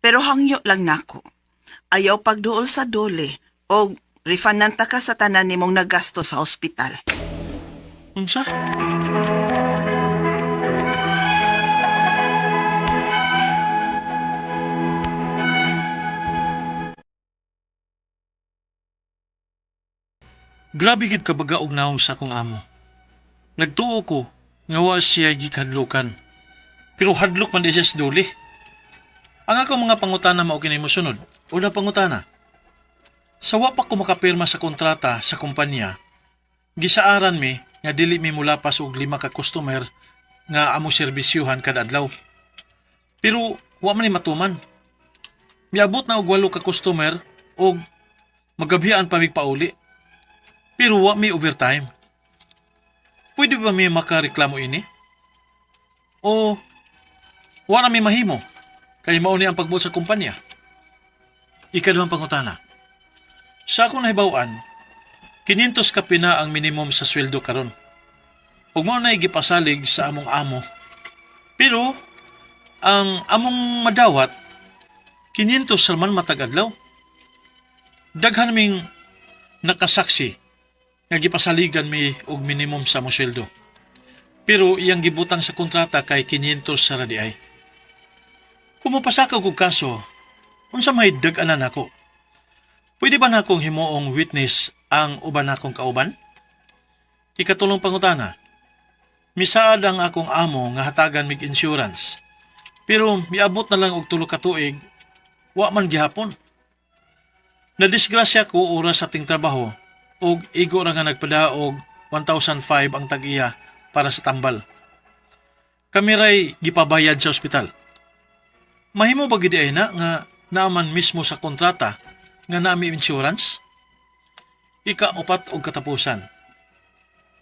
S7: Pero hangyo lang nako. Ayaw pagduol sa DOLE o refundan ta ka sa tanan nimong nagasto sa ospital.
S9: Unsa? Grabe gid kabaga og naong sa akong amo. Nagtuo ko nga wa siya gikadlukan. Pero hadlok man di siya sa DOLE. Ang akong mga pangutana mao kini mosunod. Una pangutana. Sa wa pa ko makapirma sa kontrata sa kumpanya, gisaaran mi nga dili mi mulapas og 5 ka customer nga among serbisyuhan kada adlaw. Pero wa man ni matuman. Miabot na og 8 ka customer og magabian pa mig pauli. Pero wa mi overtime. Pwede ba mi makareklamo ini? O wa na mi mahimo kay mao ni ang pagbuot sa kumpanya? Ikaduhang pangutana. Sa akong nahibaw-an, 500 kapina ang minimum sa sweldo karon. Ug mao na gipasalig sa among amo. Pero ang among madawat 500 ra man matag adlaw. Daghan ming nakasaksi nga gipasaligan mi og minimum sa among sweldo. Pero iyang gibutang sa kontrata kay 500 sa ra diay. Kung mopasaka og kaso, unsa may dag-anan nako? Pwede ba nakong himuong witness ang uban nakong kauban? Ikatulong pangutana. Misaad ang akong amo nga hatagan mig insurance. Pero miabot na lang og 3 ka tuig, wa man gihapon. Nadisgrasya ko oras sa ting trabaho og igo ra nga nagpada og 1,005 ang tag-iya para sa tambal. Kami ray gipabayad sa ospital. Mahimo ba gid ay na nga naaman mismo sa kontrata nga naami insurance? Ika-4 og katapusan.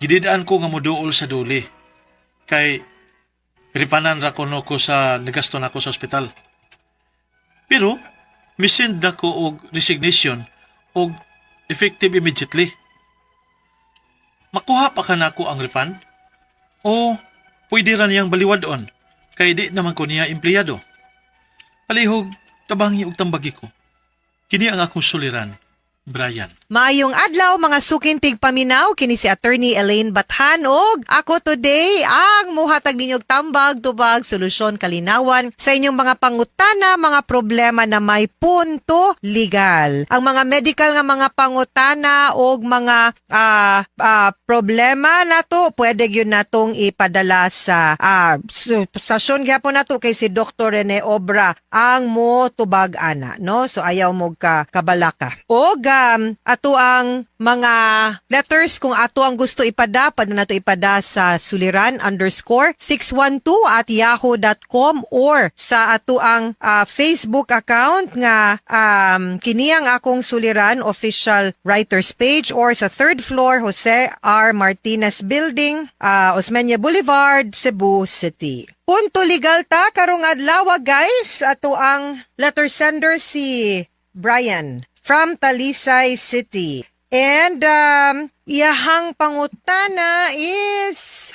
S9: Gididaan ko nga moduol sa DOLE kay ripanan ra kuno ko sa nagasto nako sa ospital. Pero misend na ko og resignation og effective immediately. Makuha pa ka nako ang refund? O pwede ra niyang baliwadon kay di naman ko niya empleyado. Palihog, tabangi og tambagi ko. Kini ang akong suliran, Brian.
S10: Maayong adlaw mga suking tigpaminaw, kini si Attorney Elaine Bathan og ako today ang muhatag ninyong tambag, tubag, solusyon, kalinawan sa inyong mga pangutana, mga problema na may punto legal. Ang mga medical nga mga pangutana og mga problema nato, pwede gyud natong ipadala sa stasyon gyapon nato kay si Dr. Rene Obra ang mo tubag ana, no? So ayaw mo ka kabalaka. Og ato ang mga letters kung ato ang gusto ipada, pwede nato ipada sa suliran_612@yahoo.com or sa ato ang Facebook account nga kini ang akong Suliran official writers page or sa third floor Jose R. Martinez Building, Osmeña Boulevard, Cebu City. Punto legal ta karong adlaw, guys. Ato ang letter sender si Brian from Talisay City. And iyahang pangutana is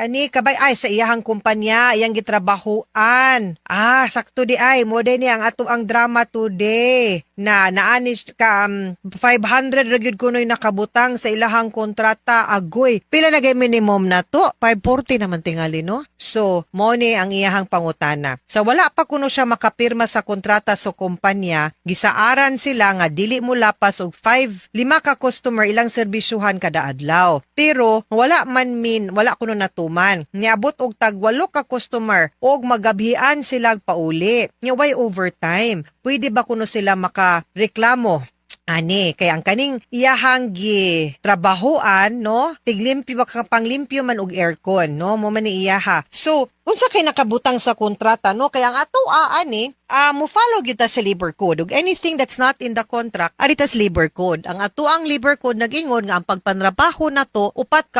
S10: Kani kabay ay sa iyahang kumpanya, iyang gitrabahuan. Ah, sakto di ay mo ni ang ato ang drama today na naani ka 500 ra gyud kunoy nakabutang sa ilahang kontrata, agoy. Pila na gay minimum na to? 540 naman tingali, no? So, mo ni ang iyahang pangutana. Sa wala pa kuno siya makapirma sa kontrata sa kumpanya, gisaaran sila nga dili mo lapas og 5 lima ka customer ilang serbisyuhan kada adlaw. Pero wala man min, wala kuno natuman. Niabot og tag walo ka customer og magabhian sila pauli. Nya way overtime. Pwede ba kuno sila maka reklamo ani kay ang kaning iyahang gi trabahoan, no, tiglimpyo ba ka, panglimpyo man og aircon, no, mo man ni iyaha. So unsa kay nakabutang sa kontrata, no? Kay ang ato ani mo follow gyud ta sa labor code, ug anything that's not in the contract ari ta sa labor code. Ang ato ang labor code nag-ingon nga ang pagpanrabaho nato upat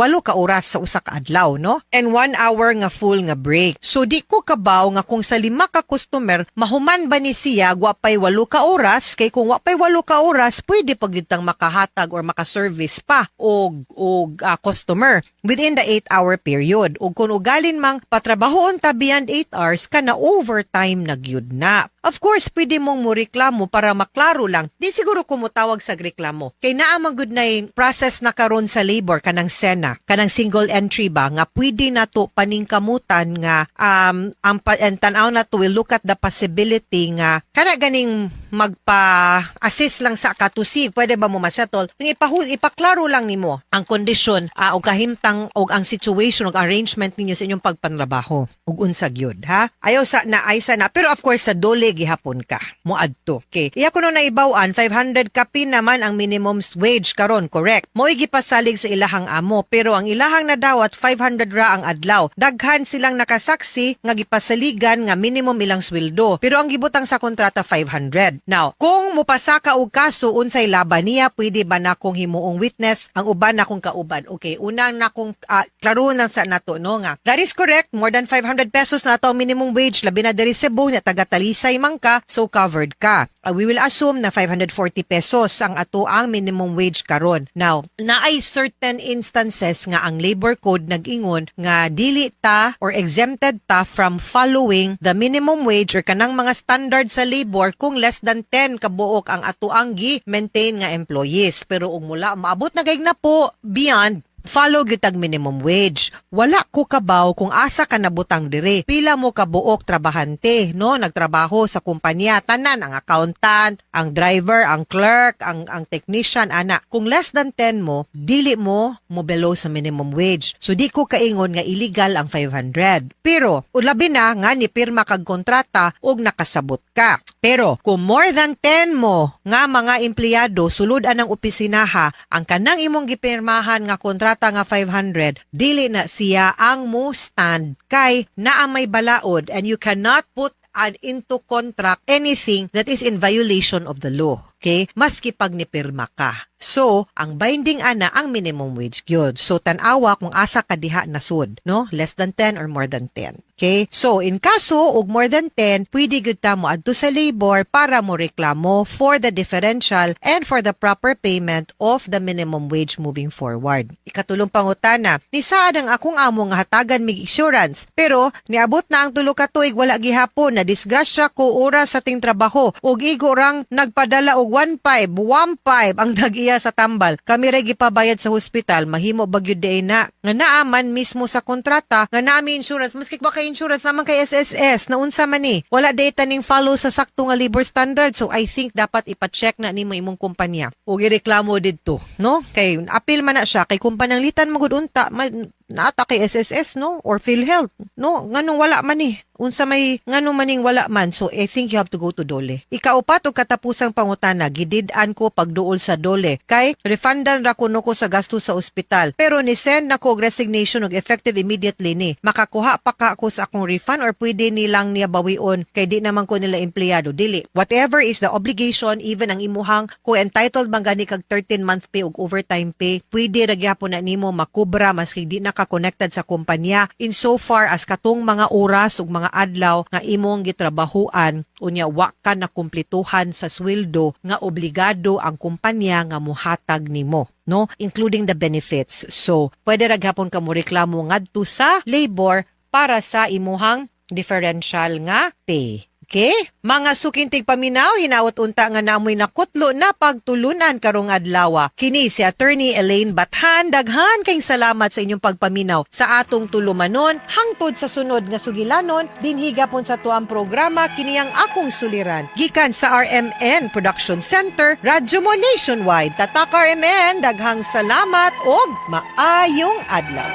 S10: walo ka oras sa usa ka adlaw, no, and 1 hour nga full nga break. So di ko kabaw nga kung sa lima ka customer mahuman ba ni siya wa pay 8 ka oras, kay kung wa pay 8 ka oras pwede pa gyud tang makahatag or maka-service pa og customer within the 8 hour period. Ug kung ugalin mang patrabahoon ta beyond 8 hours kana, overtime na gyud na. Of course, pwede mong moreklamo para maklaro lang. Di siguro ko motawag sa reklamo. Kay naa man gud nay process na karon sa labor, kanang SENA, kanang single entry ba nga pwede na to paningkamutan nga ang and tan-aw na to, will look at the possibility nga kana ganing magpa-assist lang sa katusig, pwede ba mo masettle. Nga ipaklaro lang nimo ang kondisyon o kahimtang o ang situation o arrangement ninyo sa inyong pagpanrabaho ug unsa gyud, ha. Ayaw sa na ay sa na, pero of course sa DOLE gihapon ka moadto. Okay, iya kuno naibaw-an 500 kapin naman ang minimum wage karon, correct? Mo'y gipasalig sa ilahang amo, pero ang ilahang nadawat 500 ra ang adlaw. Daghan silang nakasaksi nga gipasaligan nga minimum ilang sweldo, pero ang gibutang sa kontrata 500. Now, kung mupasaka og kaso, unsay laban niya? Pwede ba na kong himuong witness ang uban na kong kauban? Okay, unang na kong klaro nang sa nato, no, nga that is correct. More than 500 pesos na ato ang minimum wage, labi na diri Cebu na taga Talisay man ka, so covered ka. We will assume na 540 pesos ang ato ang minimum wage karon. Now, naay certain instances nga ang labor code nag-ingon nga dili ta or exempted ta from following the minimum wage or kanang mga standard sa labor kung less than 10 kabuok ang ato ang gi-maintain nga employees. Pero ug mula maabot na gayg na po beyond, follow gyud tag minimum wage. Wala ko kabaw kung asa ka nabutang dire. Pila mo kabuok trabahante, no? Nagtrabaho sa kumpanya, tanan ang accountant, ang driver, ang clerk, ang technician ana. Kung less than 10 mo, dili mo mo below sa minimum wage. So di ko kaingon nga illegal ang 500. Pero ulabi na nga ni pirma kag kontrata ug nakasabot ka. Pero kung more than 10 mo nga mga empleyado sulod anang opisinaha, ang kanang imong gipirmahan nga kontrata nga 500, dili na siya ang mo stand kay naa may balaod, and you cannot put an into contract anything that is in violation of the law. Okay? Maski pag nipirma ka. So, ang binding ana ang minimum wage gyud. So, tan-awa kung asa ka diha nasud, no? Less than 10 or more than 10. Okay? So, in kaso og more than 10, pwede gyud ta mo adto sa labor para mo reklamo for the differential and for the proper payment of the minimum wage moving forward. Ikatulong pangutana, nisaad ang akong amo nga hatagan mig insurance, pero niabot na ang 3 ka tuig wala gihapon. Na disgrasya ko oras sa ting trabaho ug igo rang nagpadala og 1.5 1.5 ang nag-iya sa tambal. Kami ray gipabayad sa hospital. Mahimo ba gyud diay na nga naaman mismo sa kontrata nga nami insurance? Maski ba kay insurance naman kay SSS na, unsa man ni, wala data ning follow sa sakto nga labor standard. So I think dapat ipa-check na nimo imong kumpanya ug ireklamo didto, no, kay apil man na siya kay kung pananglitan magud unta naata kay SSS, no, or PhilHealth, no? Nganong wala man ni? Unsa may nganong maning wala man? So I think you have to go to DOLE. Ikaupat ug katapusang pangutana, gidid-an ko pagduol sa DOLE kay refundan ra kuno ko sa gasto sa ospital, pero ni send na ko og resignation og effective immediately ni. Makakuha pa ka ako sa akong refund or pwede nilang niya bawion kay di naman ko nila empleyado? Dili. Whatever is the obligation, even ang imuhang kung entitled man gani kag 13 month pay ug overtime pay, pwede ra gyapon na nimo makubra maski di na ka ka connected sa kumpanya in so far as katong mga oras ug mga adlaw nga imong gitrabahuan unya wa ka nakumplituhan sa sweldo nga obligado ang kumpanya nga muhatag nimo, no, including the benefits. So pwede ra gihapon ka mo reklamo ngadto sa labor para sa imuhang differential nga pay. Okay? Mga suking tigpaminaw, hinaot unta nga namoy nakutlo na pagtulunan karong adlaw. Kini si Attorney Elaine Bathan. Daghan kayong salamat sa inyong pagpaminaw sa atong tulumanon hangtod sa sunod nga sugilanon dinhi gapon sa tuang programa kini ang akong suliran. Gikan sa RMN Production Center, Radyo Mo Nationwide. Tatak RMN, daghang salamat og maayong adlaw.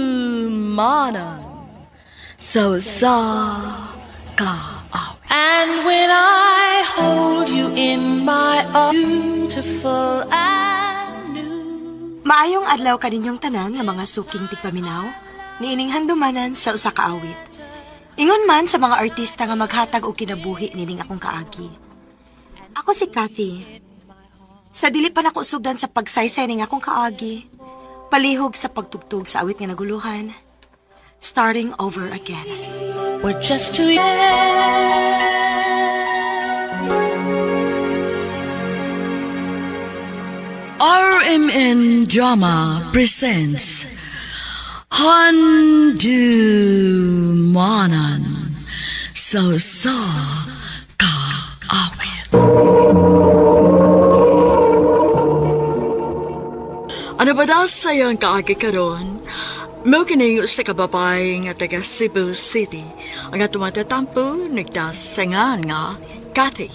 S11: Handumanan sa usa ka awit.
S16: And when I hold you in my beautiful and new.
S15: Maayong adlaw kaninyong tanan nga mga suking tigpaminaw, niining handumanan sa usa ka awit. Ingon man sa mga artista nga maghatag og kinabuhi nining akong kaagi. Ako si Kathy. Sa dili pa nako sugdan sa pagsaysay ning akong kaagi, palihog sa pagtugtog sa awit nga naguluhan, starting over again.
S16: We're just too
S11: RMN Drama presents Handumanan sa usa ka awit. Ano ba daw sayang kaagi karon? Mao kini usa ka babae nga taga Cebu City. Ang atong matatampo nagdasangan nga Kathy.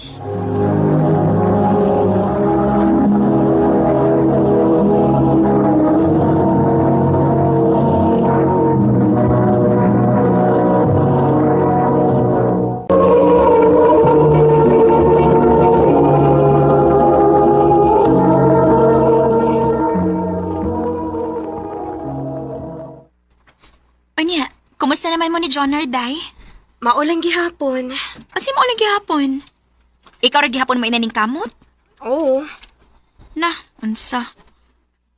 S12: Unya, kumusta naman mo ni John Day?
S15: Maulang gihapon.
S12: Asi maulang gihapon? Ikaw ra gihapon mo inaning kamot?
S15: Oo.
S12: Na, unsa?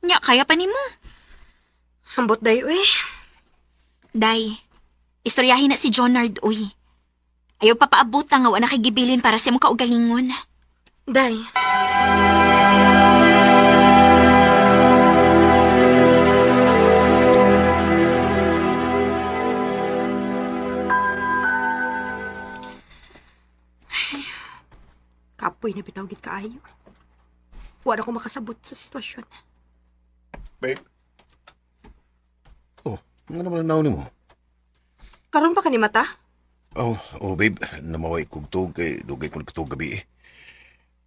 S12: Nya, kaya pa nimo.
S15: Ambot dayo eh.
S12: Day, istoryahin na si Jonard, uy. Ayaw papaabot nga wa na kay gibilin para sa imong kaugalingon.
S15: Day. Kapoy na bitaw gid kaayo. Wala ko makasabot sa sitwasyon.
S1: Babe. Oh, ano naman ang naon mo?
S15: Karon pa ka ni mata?
S1: Oh, oh babe, namaway kog tuog kay dugay ko nagkatuog gabi eh.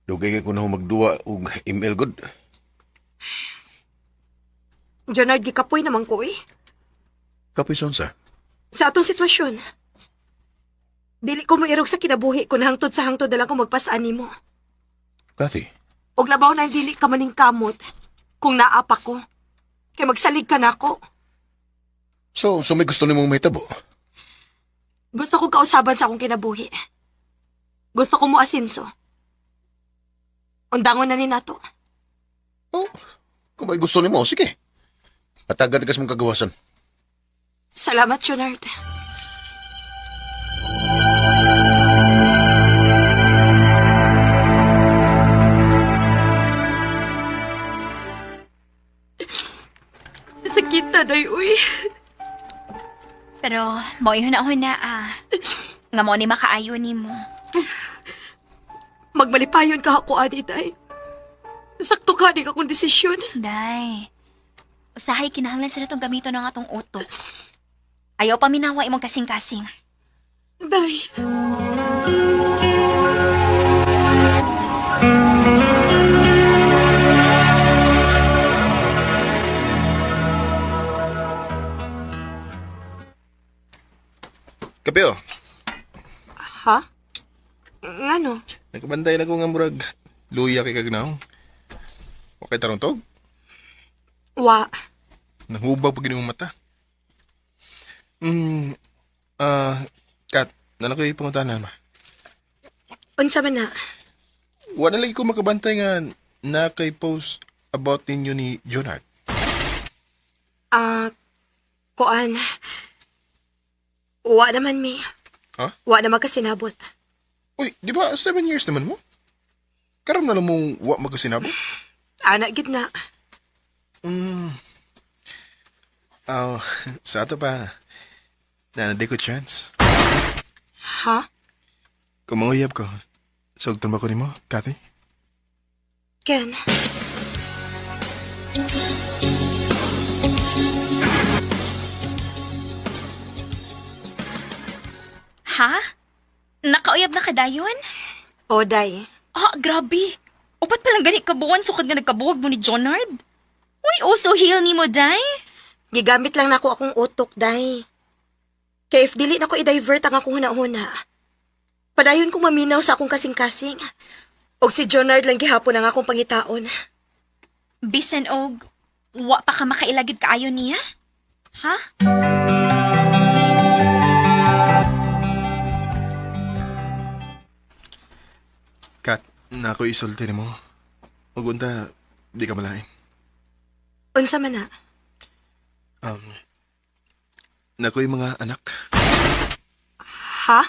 S1: Dugay kay ko na magduwa og ML good.
S15: Jonard, gikapoy naman ko eh.
S1: Kapoy sonsa.
S15: Sa atong sitwasyon. Dili ko moirog sa kinabuhi kun hangtod sa hangtod na lang ko magpasaan nimo.
S1: Kathy,
S15: Og labaw na dili ka maning kamot kung naa pa ko. Kay magsalig ka na ako.
S1: so may gusto nimong mahitabo?
S15: Gusto ko kausaban sa akong kinabuhi. Gusto ko mo asinso. Undangon na ni nato.
S1: Oh, kung may gusto nimo, sige. Patagan ka sa mong kagawasan.
S15: Salamat, Leonard. Sakit na, day, uy.
S12: Pero mo na ah. Nga mo ni makaayo nimo.
S13: Magmalipayon ka ako, ani, day. Sakto ka ni akong desisyon.
S12: Day. Usahay kinahanglan sa natong gamiton ang atong utok. Ayaw paminawa imong kasing-kasing.
S13: Day.
S1: Kape oh.
S15: Ha? Ngano?
S1: Nagkabanday na ko nga murag luya kay kagnaw. Okay tarong tog.
S15: Wa.
S1: Nangubag pag mong mata. Kat, nana ko ipangutanan ba?
S15: Unsa man na?
S1: Wala lagi ko makabantay nga na kay post about ninyo ni Jonard.
S15: Ah, kuan. Wa naman mi.
S1: Ha?
S15: Wa naman kasinabot.
S1: Uy, di ba 7 years naman mo? Karon na lang mong wa magkasinabot?
S15: Ana gid na.
S1: Oh, sa ato pa, na ko chance.
S15: Ha?
S1: Kung manguyab ko, sugton ba ko nimo, Kathy?
S15: Ken.
S12: Ha? Nakauyab na ka dayon?
S15: O, day.
S12: Ah, grabe. Upat palang gani kabuan sukad nga nagkabuwag mo ni Jonard. Uy, uso heel ni mo, day.
S15: Gigamit lang nako akong utok, day. Kay if dili nako i-divert ang akong hunahuna. Padayon kong maminaw sa akong kasing-kasing. Og si Jonard lang gihapon ang akong pangitaon.
S12: Bisan og wa pa ka makailagid kaayo niya? Ha?
S1: Kat, na ako isulti nimo. Ug unta, di ka malain.
S15: Unsa man na?
S1: Na ako'y mga anak.
S15: Ha?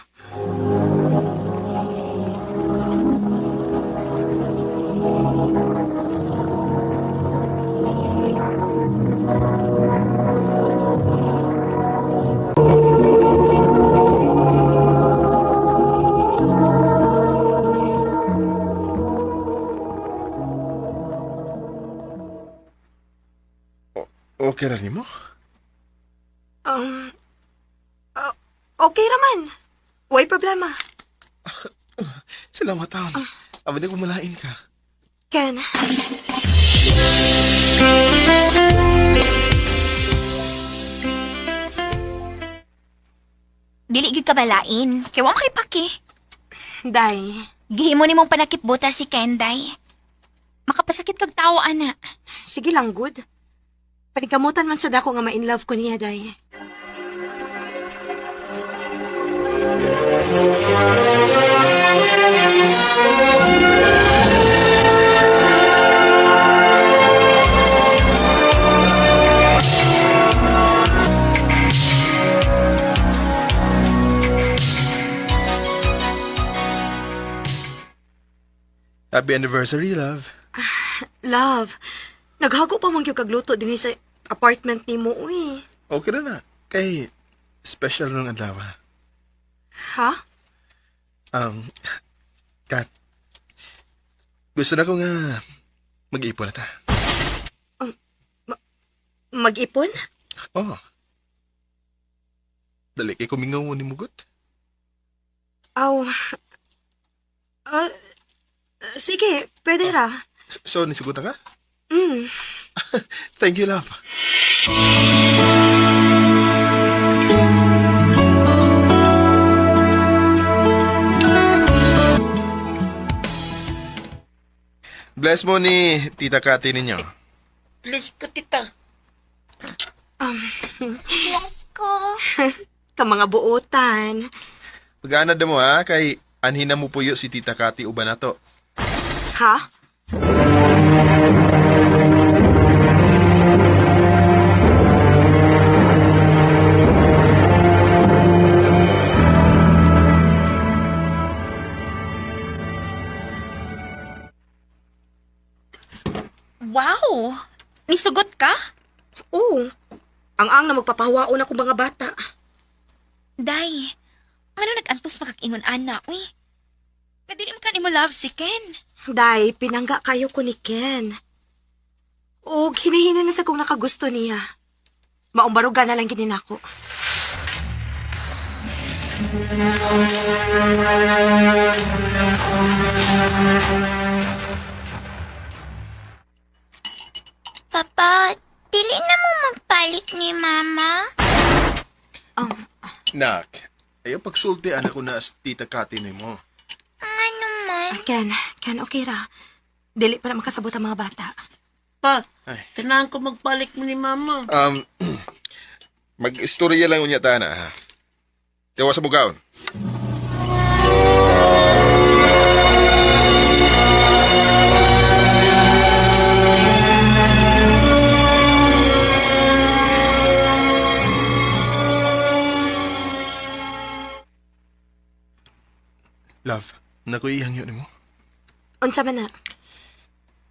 S1: Okay ra nimo?
S15: Okay raman. Way problema.
S1: Salamat taon. Aba di ko malain ka.
S15: Ken.
S12: Dili gyud ka balain. Kay wa man kay paki.
S15: Day.
S12: Gihimo nimong panakip buta si Kenday. Makapasakit kag tawo ana.
S15: Sige lang, good. Panikamutan man sa dako nga ma-in love ko niya, day.
S1: Happy anniversary, love.
S15: Love, naghago pa man gyud kagluto dinhi sa apartment nimo, uy.
S1: Okay na na. Kay special nung adlaw.
S15: Ha?
S1: Kat, gusto na ko nga mag-ipon na ta.
S15: Mag-ipon?
S1: Oh. Dali kay kumingaw ni mugot.
S15: Aw. Ah, sige, pwede ra.
S1: So, nisugutan ka?
S15: Mm.
S1: Thank you, love. Bless mo ni Tita Kati ninyo.
S6: Bless ko, tita.
S12: Bless ko.
S15: Ka mga buotan.
S1: Pag-anad mo ha, kay anhin na mo puyo si Tita Kati uban na to.
S15: Ha?
S12: Wow! Nisugot ka?
S15: Oo. Ang na magpapahawaon akong mga bata.
S12: Day, ano nag-antos makag-ingon ana, uy? Pwede rin ka nimo love si Ken.
S15: Day, pinangga kayo ko ni Ken. Og hinihina na sa kung nakagusto niya. Maumbaruga na lang gini nako.
S17: Papa, dili na mo magpalit ni Mama.
S1: Nak, ayaw pagsulti anak ko na as Tita Kati nimo.
S17: Ano man?
S15: Ken, Ken, okay ra. Dili pa na makasabot ang mga bata.
S6: Pa,
S1: Ay.
S6: tanahan ko magpalit mo ni Mama.
S18: Mag-istorya lang unya ta na, ha? Tiwa sa bugaon. Love, naku ihang yun mo.
S15: Unsa man na?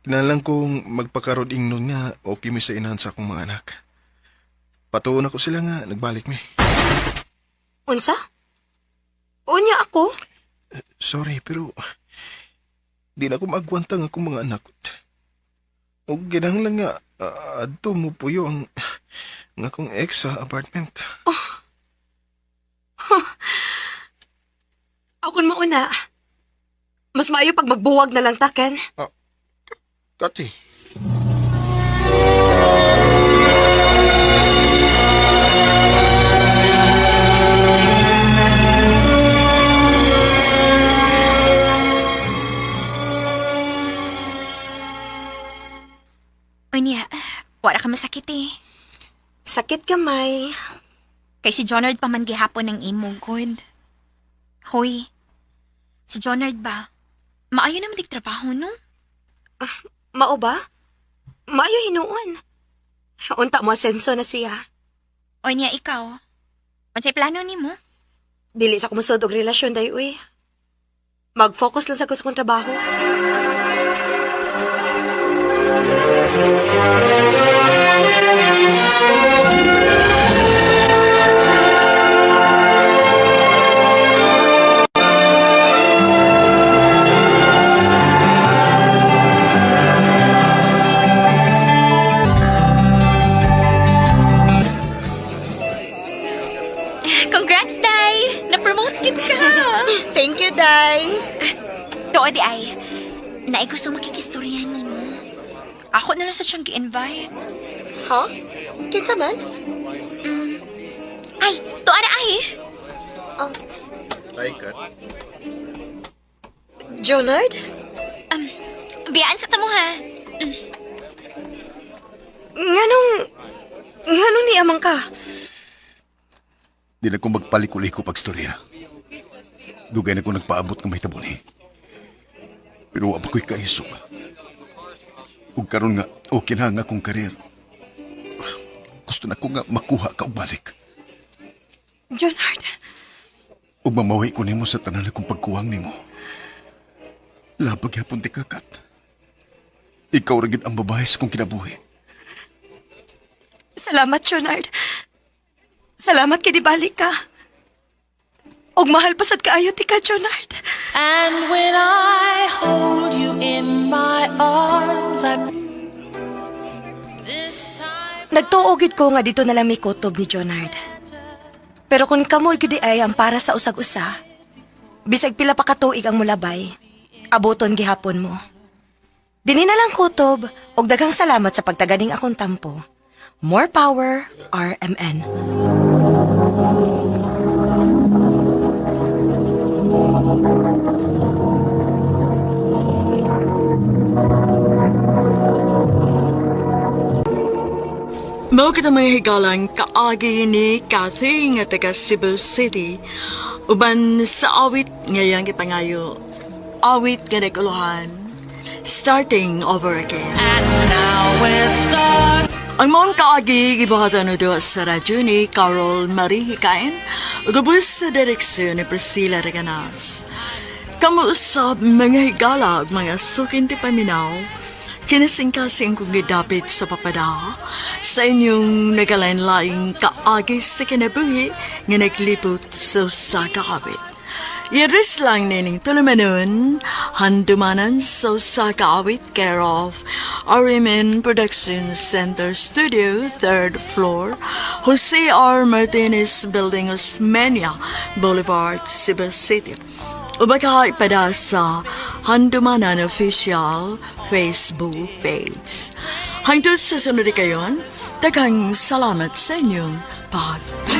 S18: Kinahanglan kong magpakarod ingnon nga okay mi sa inahan sa akong mga anak. Patuon ako sila nga nagbalik mi.
S15: Unsa? Unya ako?
S18: Sorry, pero di na ko maagwanta ang akong mga anak. O kinahanglan nga adto mo puyo ang akong ex sa apartment.
S15: Akon mauna. Mas maayo pag magbuwag na lang ta, Ken.
S18: Kati.
S12: Unya, wala ka masakit eh.
S15: Sakit gamay.
S12: Kay si Jonard pa man gihapon ng imo, good. Hoy, si Jonard ba? Maayo naman dig trabaho, no?
S15: Mao ba? Maayo hinuon. Unta mo asenso na siya.
S12: Unya, ikaw. Unsay plano nimo?
S15: Dili sa kumusod og relasyon day uy. Mag-focus lang sa ko sa akong trabaho.
S12: Congrats, Day! Na-promote gid ka!
S15: Thank you, Day.
S12: Tuod di ay. Naay gusto makikistorya nimo. Ako na lang sa siyang gi-invite.
S15: Ha? Kinsa man?
S12: Ay, tuwa na ay.
S18: Ay, Kat.
S15: Jonard?
S12: Biyaan sa tamo ha.
S15: Nganong niamang ka?
S1: Di na ko magpaliko-liko pagstorya. Dugay na ko nagpaabot ng mahitabo ni. Pero wa pa ko'y kaisog. Ug karon nga, okay na nga akong karir. Gusto na ko nga makuha ka og balik.
S15: Jonard,
S1: Ug mamawi ko nimo sa tanan akong pagkuwang nimo. Labag yapon ti kakat. Ikaw ra gid ang babae sa kong kinabuhi.
S15: Salamat, Jonard. Salamat kay dibalik ka. Og mahal pasad kaayo ti ka, Jonard.
S16: And when I hold you in my arms, I
S15: Nagtuo gid ko nga dito na lang may kutob ni Jonard. Pero kung kamo gid ay ang para sa usag-usa, bisag pila pa ka tuig ang mulabay, abuton gihapon mo. Dini na lang kutob og daghang salamat sa pagtaganing akong tampo. More power, RMN.
S11: Mao kita mga higalang kaagi ni Kathy nga taga Cebu City. Uban sa awit ngayang gipangayo. Awit nga naguluhan. Starting over again.
S16: And now we're starting.
S11: Ang mong kaagi gibuhatan na doon sa radyo ni Carol Marie Hikain ug ubos sa direksyon ni Priscilla Reganas. Kamuusab mga higala ug mga sukin ti paminaw, kinasingkasing kong gidapit sa papada sa inyong nagalain-laing kaagi sa kinabuhi nga naglibot sa usa ka awit. Iris lang nining tulumanon, handumanan sa usa ka awit care of RMN Production Center Studio, 3rd floor, Jose R. Martinez Building, Osmeña Boulevard, Cebu City. Ubaka ipada sa Handumanan Official Facebook page. Hangtod sa sunod kayon, daghang salamat sa inyong pagtanaw.